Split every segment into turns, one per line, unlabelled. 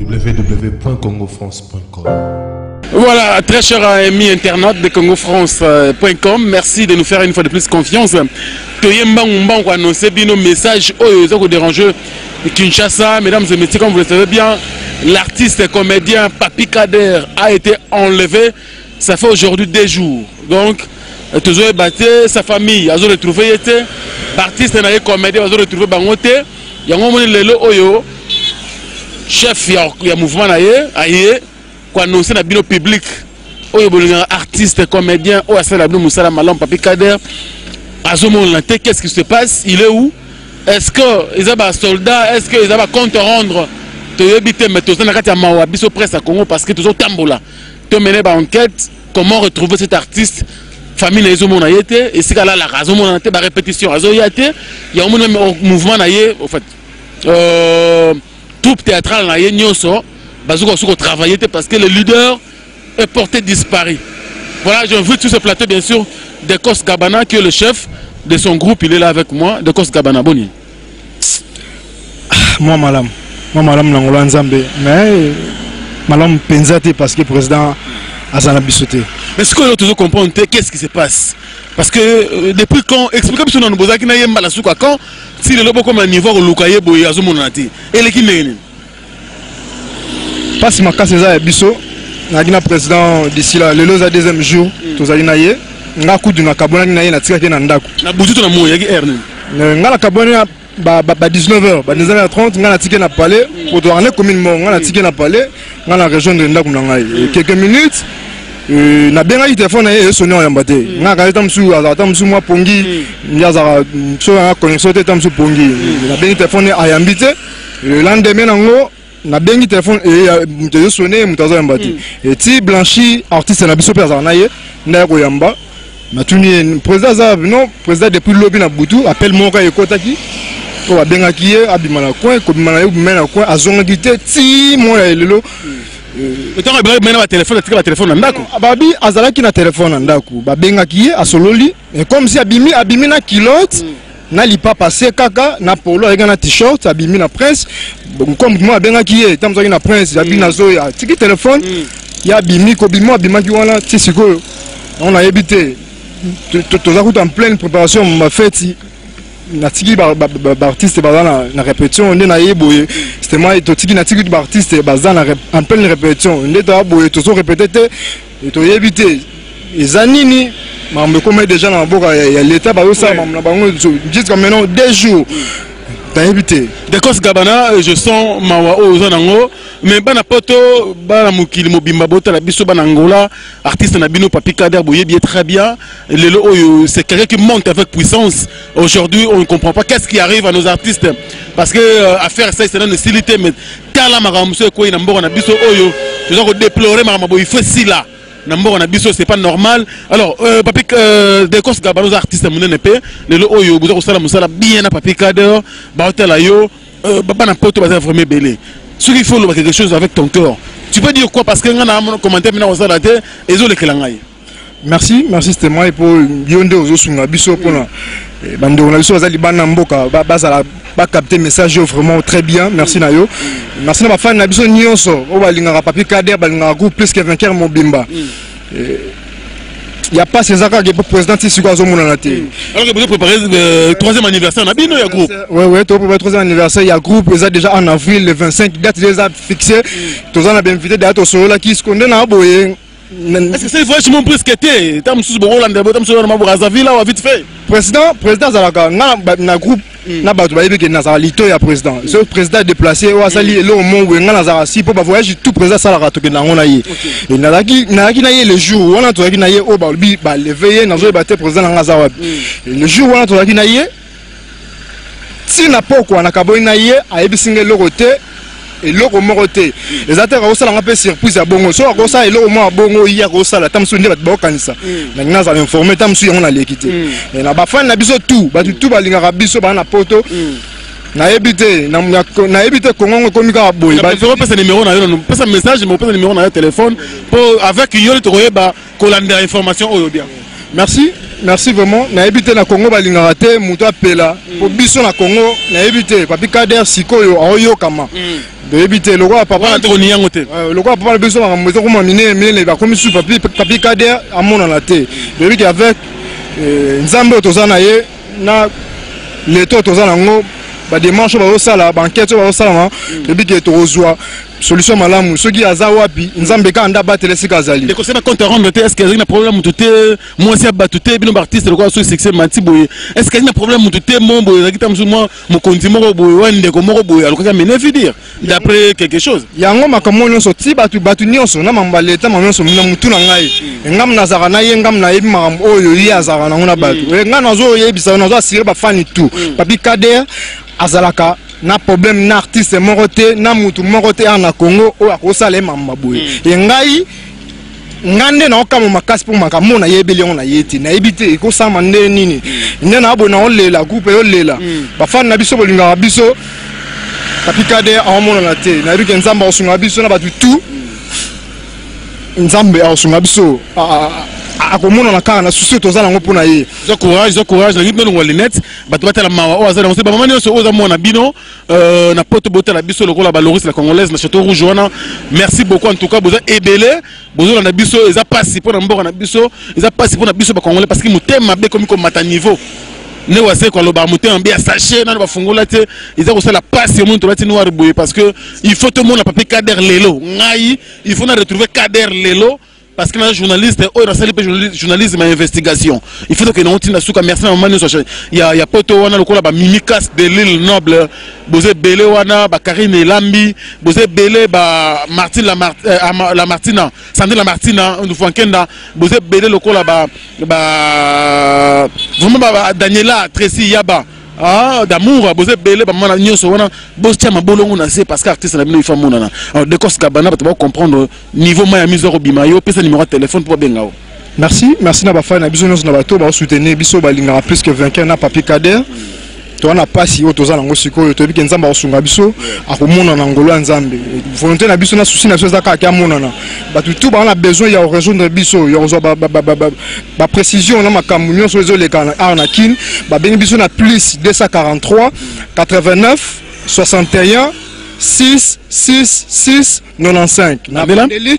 www.congofrance.com.
Voilà, très cher ami internaute de congofrance.com, merci de nous faire une fois de plus confiance. Toye mbangu mbangu annoncer bino message oyo eza ko déranger Kinshasa, mesdames et messieurs, comme vous le savez bien, l'artiste comédien Papi Kader a été enlevé. Ça fait aujourd'hui 2 jours. Donc, tozoyeba te sa famille azo retrouver ye te, baartiste na ye comédien bazo retrouver bango te. Yango omoni lelo oyo chef ya mouvement na ye aye koannoncer na bino public oyo bolingaka artiste comédien oyo asala bino mosala malamu, Papi Kader azomonana te. Qu'est-ce qui se passe? Il est où? Est-ce que eza basoldat? Est-ce que eza bacompte rendre? Toyebi te, mais toza na kati ya mawa, biso presse ya Congo, parce que tozotambola, tomene baenquête comment retrouver cet artiste. Famille na ye ezomona ye te, esika alalaka azomonana te, barépétition azoya te. Yango moni mouvement na ye, en fait, troupe théâtrale na ye nyonso bazokoka soki kotravailler te parce que le leader est porté disparu. Voilà, j'invite sur ce plateau, bien sûr, Decos Gabana, qui est le chef de son groupe. Il est là avec moi. Decos Gabana, boni?
Mwa malamu, mwa malamu na ngolo ya Nzambe, mais malamu mpenza te parce que président aza na biso te.
Mais ce que toujours comprendre, qu'est-ce qui se passe? Parce que depuis quand? Expliquez biso nanu, bozalaki na ye mbala suka quand? Si lelo bokoma na niveau koluka ye boye, azomonana te, eleki ndenge nini?
Mpasi makasi eza ya biso. Nazalaki na président d'ici là, lelo eza deuxième jour tozali na ye. Nga kudu nakabonaki na ye, natikaki ye na ndako.
Na butu to na moi? Yaki heure nini?
Nga nakabonaki na ba 19 heures, ba 19 heures 30. Nga natiki na palais po tozalaka ne commune moko. Nga natiki na palais, nga na rejoindre ndako na ngai. Quelques minutes, nabengaki telefone na ye, esoni, oyamba te. Nga akali ta mosusu, azalaka ta mosusu mwa pongi nde azalaka so yanga connexion te, ta mosusu pongi. Nabengi telefone, ayambi te. Le lendemain nango nabengi telefone, moto ezosone, moto azoyamba te. Eti Blanchi, artiste na biso mpe azalaka na ye, nde aya koyamba. Natuni ye: président aza? Non, président depuis lobi na butu, appel moko ekotaki oyo babengaki ye abima na coin. Kobima na ye, obima na coin, azongaki te ti mo ya lelo.
Ntango abengaki na batelefone, atika batelefone na ndako?
Babi azalaki na telefone na ndako, babengaki ye, asololi comme si abimi, abimi na culotte na lipapa se kaka na polo, ayaki na t-shirt, abimi na Prince. Comme mo abengaki ye, ntango azalaki na Prince, abi nazoya, atiki telefone ye, abimi. Kobima abimaki wana ti sikoyo yango nayebi te. Toza kuta en pleine préparation bafeti, natiki baartiste baza na répétition nde naye boye. Justement totiki, natiki kutu baartiste baza en pleine répétition nde toya boye, tozo répéter te. Toyebi te eza nini. Makambo ekóma déjà na maboko ya l'État, bazosala makambo na bango. Jusqu'à maintenant 2 jours, nayebi te.
Decos Gabana, je sens mawa oyo oza nango, mais bana Poto, bana mokili mobimba botala biso, bana Angola, artiste na bino Papi Kader, boyebi ye très bien. Lelo oyo c'est quelqu'un qui monte avec puissance. Aujourd'hui on ne comprend pas qu'est-ce qui arrive à nos artistes, parce que affaire ça, c'est nano esili te, mais tala makambo mosusu ekwei na mboka na biso oyo toza kodéplorer. Makambo boye, il faut esila na mboka na biso, c'est pas normal. Alors Papi Decos Gabana, oza artiste monene mpe lelo oyo boza kosala mosala bien na Papi Kader, baotala yo. Bana Poto baza vraiment ebele. Soki il faut oloba quelque chose avec ton cœur, tu peux dire quoi? Parce que nga na commentaire mina kosala te, ezolekela ngai.
Merci, merci Stéma. Mpo yo nde ozosunga biso mpona bandeko na biso baza libanda na mboka bazala bacapter message oyo vraiment très bien. Merci na yo, merci na bafani na biso nyonso oyo balingaka Papi Kader, balingaka groupe Plus que Vainqueur mobimba. Ya pasi eza kaka po président ti sikoyo azomonana te.
Alors que vous préparez troisième anniversaire na bino ya groupe.
Ouais, to préparé troisième anniversaire ya groupe, eza déjà en avril, le 25, date déjà fixée. Toza na bainvité déjà, tosololaki. Siko nde na boye.
Est-ce que c'est franchement presque te ta mosusu bokolanda ta mosusu na Brazzaville awa vite fait?
Président azalaka nga na groupe na bato bayebi ke nazala lito ya président. So président déplacé oyo asali eloko mo boye, nga nazalaka si mpo bavoyage tout président asalaka, tokende yango na ye. Nazalaki na ye le jour wana tozalaki na ye oyo balobi baleve ye. Nazoyeba te président na nga aza wapi. Le jour wana tozalaki na ye ntina pokwa, nakaboli na ye, ayebisi nga eloko te, eloko moko te. Eza te akosalanga mpe surprise ya bongo. So akosala eloko moko ya bongo, ye akosala ta mosusu nde bato bakokanisa nangi nazala informé ta mosusu yango naleki te. Na bafani na biso tout, bato tout balingaka biso baa na Poto, nayebi te, nayebi te. Kongo ngo ekomi kaka boye.
Opesa numéro na yo, pesa message, mais opesa numéro na yo téléphone po avec yo tokoyeba kolandela information oyo bien.
Merci, merci vraiment. Nayebi te, na Congo balingaka te moto apela po biso na Congo. Nayebi te, Papi Kader sikoyo aoyokama, toyebi te lokola papa
wana tokoni yango te.
Lokola papa na biso, makambo ezokoma minene minene, bakomi susu Papi Kader amonana te. Toyebi ke avec Nzambe oyo toza na ye, na leto oyo toza nango, badémarche oyo bazosala, baenquête oyo bazosalama, toyebi ke tokozwa solution malamu. Soki aza wapi, Nzambe kaka nde abatela esika azali.
Ndeko, seba compte à rendre te. Est ce que azalaki na problème motu te, mwasi ya bato te? Bino baartiste, lokola soki succès mati boye, est ce que azalaki na problème motu te? Mo boye ezalaki ta mosusu mwa mokonzi moko boye wa ndeko moko boye alukaki amene veut dire d'après quelque chose.
Yango makambo oyo nyonso ti bato nyonso na makambo ya leta, makambo nyonso na mutu na ngai, ngam nazalaka na ye, ngam nayebi makambo oyo ye azalaka nango na bato. Ngai nazoyebisa, nazo assurer bafani tout, Papi Kader azalaka na problème na artiste moko te, na mutu moko te awa na Congo oyo akosala ye makambo boye. E ngai, nga nde naokama makasi mpo makambo nayebeli yango na ye te. Nayebi te ekosalama nde nini nde na boye, naolela groupe eyolela, bafani na biso bolingaka biso. Papi Kader aomonana te. Nayebi ke Nzambe akosunga biso na bato tout, Nzambe akosunga biso, akomonana kaka na susi oyo toza nango mpo na ye.
Zwa courage, zwa courage. Nalingi nalongwa lunette, bato batala mawa oyo aza nango. Bamama nyonso oyo oza mwana bino na poto, botala biso lokola baloris la congolaise na Château Rouge wana. Merci beaucoup en tout cas, boza ebele bozolanda biso. Eza pasi mpo na mboka na biso, eza pasi mpo na biso bacongolais, parce que motema mabe ekomi komata niveau nde waseko alobaka motema mabe ya sachet nano bafungola te. Eza kosala pasi. Omoni tolati noir boye parce que il faut tomona Papi Kader lelo. Ngai, il faut na retrouver Kader lelo, parce que naza journaliste oyo nasali mpe journalisme ya investigation. Il faut tokende ngo ntina suka. Merci na mama nyonso ya poto wana, lokola bamimicas de l'île noble, boza ebele wana, bakarine Elambi, boza ebele, ba Martine la Martina, Sandrine la Martina Ndufankenda, boza ebele lokola ba vraiment ba Daniela Tracy Yaba, ah, d'amour, boza ebele. Bamama nyonso wana, botia mabolongo na se, parce que artiste na bino ifa monana. Alors Decos Gabana, bato bakocomprendre niveau mai ya miso akobima. Yo opesa numéro ya téléphone mpo babenga o.
Merci, merci na bafani na biso nyonso, na bato baosoutenir biso, balingaka plus que vainqueur na Papi Kader. Toza na pasi oyo toza nango sikoyo. Toyebi ke Nzambe akosunga biso, akomonana ngolo ya Nzambe. Volonté na biso na susi na biso eza kaka ke amonana. Bato tu baa na besoin ya korejoindre biso, ya kozwa baprécision na makambo nyonso ezoleka na art na Kine, babengi biso na plus 243 89 61 6 6 6 95. Na bandeli,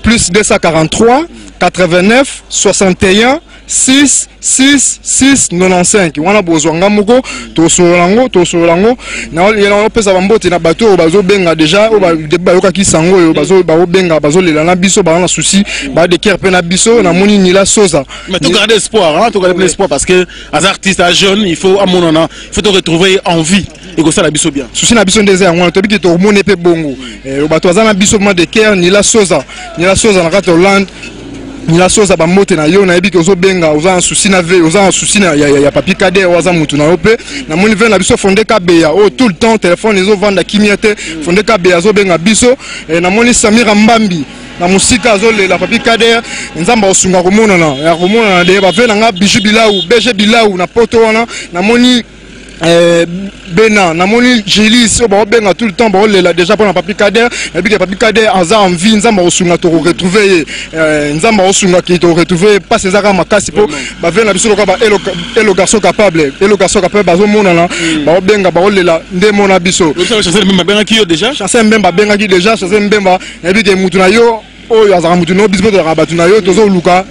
plus 243 89 61 6 6 6 95 wana bozwa nga moko, tosolola yango, tosolola yango. Naopesa bambote na bato oyo bazobenga déjà, oyo bayokaki sango oyo, bazobenga, bazolela na biso, baza na souci, bade cœur mpe na biso. Namoni Nila Soza.
Mais tu gardes espoir, hein, tu gardes espoir, parce que as artiste, as jeune, il faut amonana, il faut te retrouver en vie ekosala biso bien.
Souci na biso nde eza yango wana. Toyebi ke tokomona mpe bongo. Bato baza na biso vraiment de cœur. Nila Soza, Nila Soza na kati ya Hollande, Nila Soza, bambote na yo. Nayebi ke ozobenga, oza na souci na ve, oza na souci ya Papi Kader oyo aza mutu na yo. Mpe namoni ve na biso Fonde Kabeya oyo tout le temps téléphone ezovanda kimia te. Fonde Kabeya azobenga biso. Namoni Samira Mbambi na mosika, azolela Papi Kader. Nzambe akosunga, komonana ya komonana de bave na nga. Biju Bilau, BG Bilau na poto wana, namoni bena, namoni Julis oyo baobenga tout le temps, baolela déjà mpona Papi Kader. Nayebi ke Papi Kader aza en vie, Nzambe akosunga, tokoretrouve ye. Nzambe akosungaki, tokoretrouve ye. Mpasi eza kaka makasi mpo bave na biso lokola ba elo garçon capable, elo garçon capable, bazomonana, baobenga, baolela nde mona biso.
Chancel Mbemba abengaki yo déjà?
Chancel Mbemba abengaki déjà. Chancel Mbemba, nayebi ke mutu na yo oyo azalaka mutu no, biso mpe tozalaka bato na yo. Tozoluka,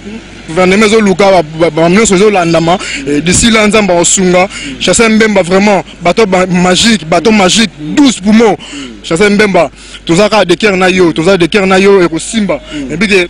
gouvernement ezoluka, nyonso ezolandama. D'ici là, Nzambe akosunga. Chancel Mbemba, vraiment bato magique, bato magique, 12 poumons. Chancel Mbemba, toza kaka de cœur na yo, toza de cœur na yo, ekosimba. Nayebi ke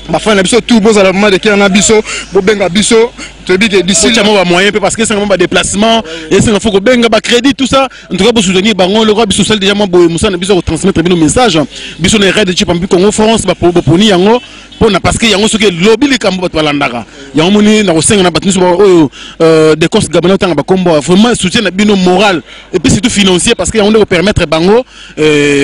bafani na biso tout bozala vraiment de cœur na biso, bobenga biso. Toyebi ke d'ici
Botya mwa bamoyen mpe, parce que esanga mwa badéplacement, esenga faut kobenga bacrédit, tout ça. En tout cas, bosoutenir bango lokola biso osali déjà mwa boye. Mosala na biso ya kotransmettre bino message, biso na Red Chip Ambi Congo France, boponi yango mpona, parce que yango soki elobi likambo, bato balandaka yango. Moni na kosenga na bato nyonso oyo Decos Gabana otanga bakombo, vraiment soutien na bino moral et puis surtout financier, parce que yango nde kopermettre bango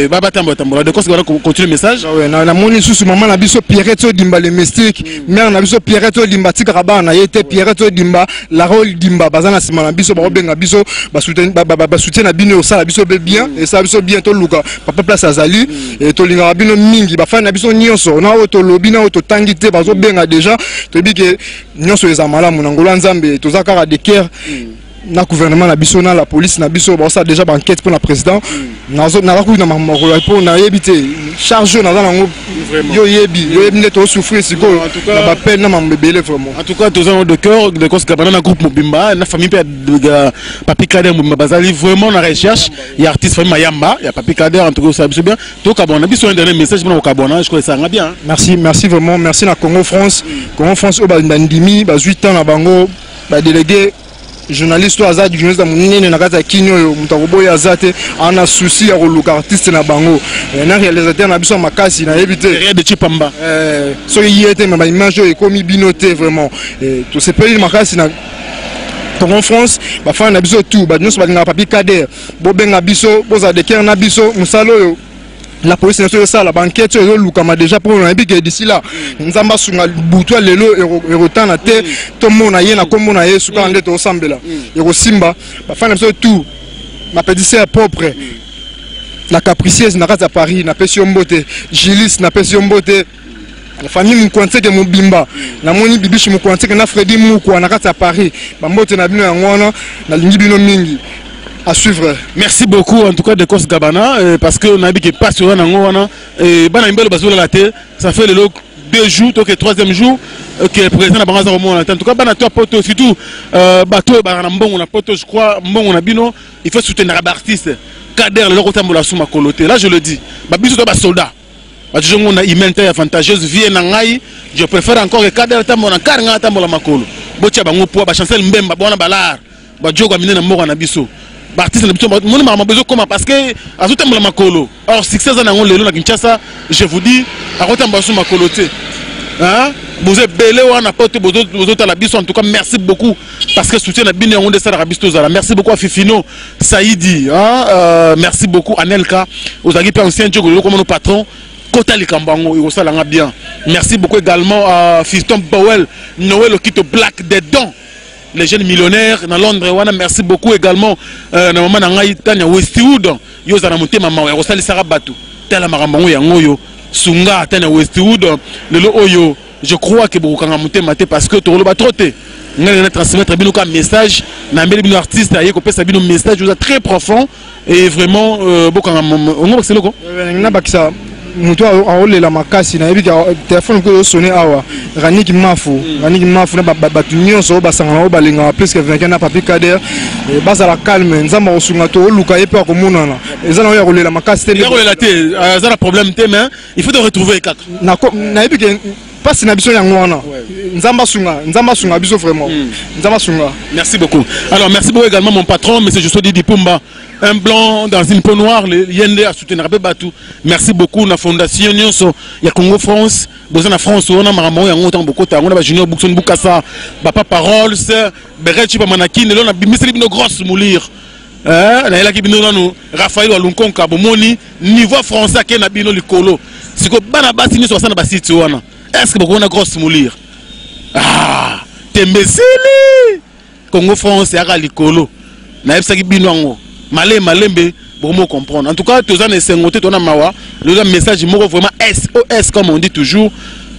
batambola tambola. Decos Gabana, continue message.
Namoni lisusu mama na biso Pierrette Odimba, le mystique, mare na biso Pierrette Odimba, atikaka bana na ye te. Pierrette Odimba, Larol Dimba, baza na nsima na biso, bakobenga biso. Basoutien na bino osala biso be bien, esala biso bien. Toluka papa place azali. Tolingaka bino mingi, bafani na biso nyonso, na oyo tolobi, na oyo totangi te, bazobenga déjà. Toyebi ke Nyonso eza malamu na ngolo ya Nzambe. Toza kaka de cœur na gouvernement na biso, na la police na biso. Baosala déjà baenquête mpo na président. Naza kuki na makolo mpo nayebi te charge oyo naza nango. Yo yebi nde tozosouffrir sikoyo na bapene na mambo ebele vraiment.
En tout cas, toza de cœur de Gabana na groupe mobimba, na famille mpe ya Papi Kader mobimba. Bazali vraiment na recherche ya artiste, famille Mayamba ya Papi Kader. En tout cas, osala biso bien. Tokabwana biso, un dernier message mpona kokabwana, je crois esanga bien.
Merci, merci vraiment, merci na Congo France. Congo France oyo bandimi, bazwi temps na bango, badélégué journaliste oyo aza journaliste ya monene na kati ya kini oyo moto akoboya aza te, ana souci ya koluka artiste na bango, na réalisateur na biso ya makasi, nayebi te.
De Chipamba.
Soki ye te, me baimage oyo ekomi bino te. Vraiment, tosepeli makasi na Congo France. Bafana na biso tout, bato nyonso balingaka Papi Kader, bobenga biso, bozala de cœur na biso. Mosala oyo la police na biso ezosala, baenquête oyo ezolukama déjà, mpo nayebi ke d'ici là, Nzambe asunga, butu ya lelo ekotana te, tomona ye na nkombo na Yesu kaka nde tozosambela, ekosimba. Bafana na biso tout, ma petite sœur propre, la capricieuse na kati ya Paris, napesi yo mbote. Julis, napesi yo mbote. Famille Mokwantseke mobimba, namoni Bibishi Mokwantseke na Fredi Mukwa na kati ya Paris, bambote na bino yango wana. Nalingi bino mingi. À suivre.
Merci beaucoup en tout cas, Decos Gabana, parce que nayebi ke pasi oza nango wana, bana mibale bazolala te. Ça fait lelo 2 jours, toke troisième jour que président na bango aza komona te. En tout cas, bana to ya poto, surtout bato oyo bazala na mbongo na poto, je crois mbongo na bino, il faut soutenir baartiste. Kader lelo kotambola su makolo te. Là, je le dis, babiso to basoldat bajuge na humaine te avantageuse vie na ngai. Je préfère encore que Kader tambola na kar, ngai atambola makolo. Botia bango poa, bachancel Mbemba bona balare, bajogo ya minene na mboka na biso, baartiste na biso. Moni makambo ezokoma parce que azotambola makolo. Or succès aza nango lelo na Kinshasa, je vous dis, akotambola su makolo te. Boza ebele wana po te bozotala biso. En tout cas, merci beaucoup, parce que soutien na bino yango nde esalaka biso tozala. Merci beaucoup à Fifino Saidi, hein? Merci beaucoup Anelka, ozalaki mpe ancien jogo, lelo komano patron kota likambo yango ekosalanga bien. Merci beaucoup également à Fiston Bowel, Noël Okito, Black des Dons, les jeunes millionnaires na Londres wana. Merci beaucoup également na mama na ngai Tania Westwood. Yo ozala na motema mawa ya kosalisaka bato. Tala makambo yango, yango oyo sunga Tania Westwood lelo oyo. Je crois que bokokanga motema te, parce que tokoloba trop te. Ngai na transmettre bino ka message, nayambeli bino artiste, aye kopesa bino message oza très profond et vraiment bokanga ongo bakisa eloko.
Nabakisa moto aolela makasi, nayebi telefone ko osone awa, Raniki Mafu, Raniki Mafu na bato nyonso oyo basangana, oyo balingaka plus que vainqueur na Papi Kader, bazala calme. Nzambe akosunga, to oluka ye mpe akomonana. Eza na oyo ya kolela makasi te.
Ya kolela te, aza na problème te, mais il faut te retrouver kaka.
Nayebi ke mpasi na biso yango wana. Nzambe asunga, Nzambe asunga biso vraiment, Nzambe asunga.
Merci beaucoup. Alors, merci beaucoup également mon patron, monsieur Josso Didi Pumba, un blanc dans une peau noire, le yende a soutenir pe batu. Merci beaucoup na fondation nyonso ya Congo France. Boza na France wana, makambo yango ntango bokota yango na ba Junior Bookson Bukasa, ba Papa Rolls, Beret Chipa Manakine, lelo na bimiseli bino grosse moulire. Nayelaki bino nanu Raphaël Walunkonka, bomoni niveau français ake na bino likolo. Siko bana basi nyonso basala na basite wana, est-ce que bokomona grosse moulire? Ah, tembesili Congo France yaka likolo. Nayebisaki bino yango malembe malembe, bokomo comprendre. En tout cas, toza na esengo te, toza na mawa. Loza message moko vraiment SOS, comme on dit toujours.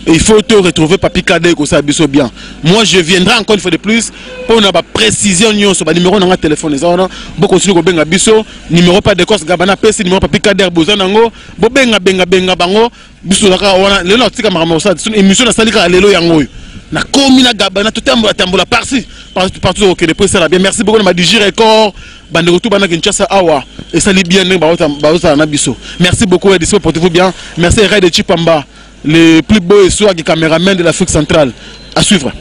Il faut te retrouver Papi Kade, kosala biso bien. Moi, je viendrai encore une fois de plus mpona baprécision nyonso. Banuméro nanga téléphone eza wana, bokontinue kobenga biso. Numéro pa Decos Gabana apesi, numéro Papi Kader boza nango, bobenga, benga, benga bango. Biso tozalaka wana. Lelo natika makambo kosala émission, nasali kaka lelo yango oyo. Nakomi na Gabana, totambola tambola parci partout, okende po esala bien. Merci beaucoup na Madigi Record, bandeko tu bana Kinshasa awa, esali bien ndenge bazosala na biso. Merci beaucoup et dispo, portez-vous bien. Merci Ray de Chipamba, le plus beau et swag caméraman de l'Afrique centrale. À suivre.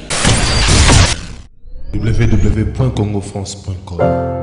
www.congofrance.com.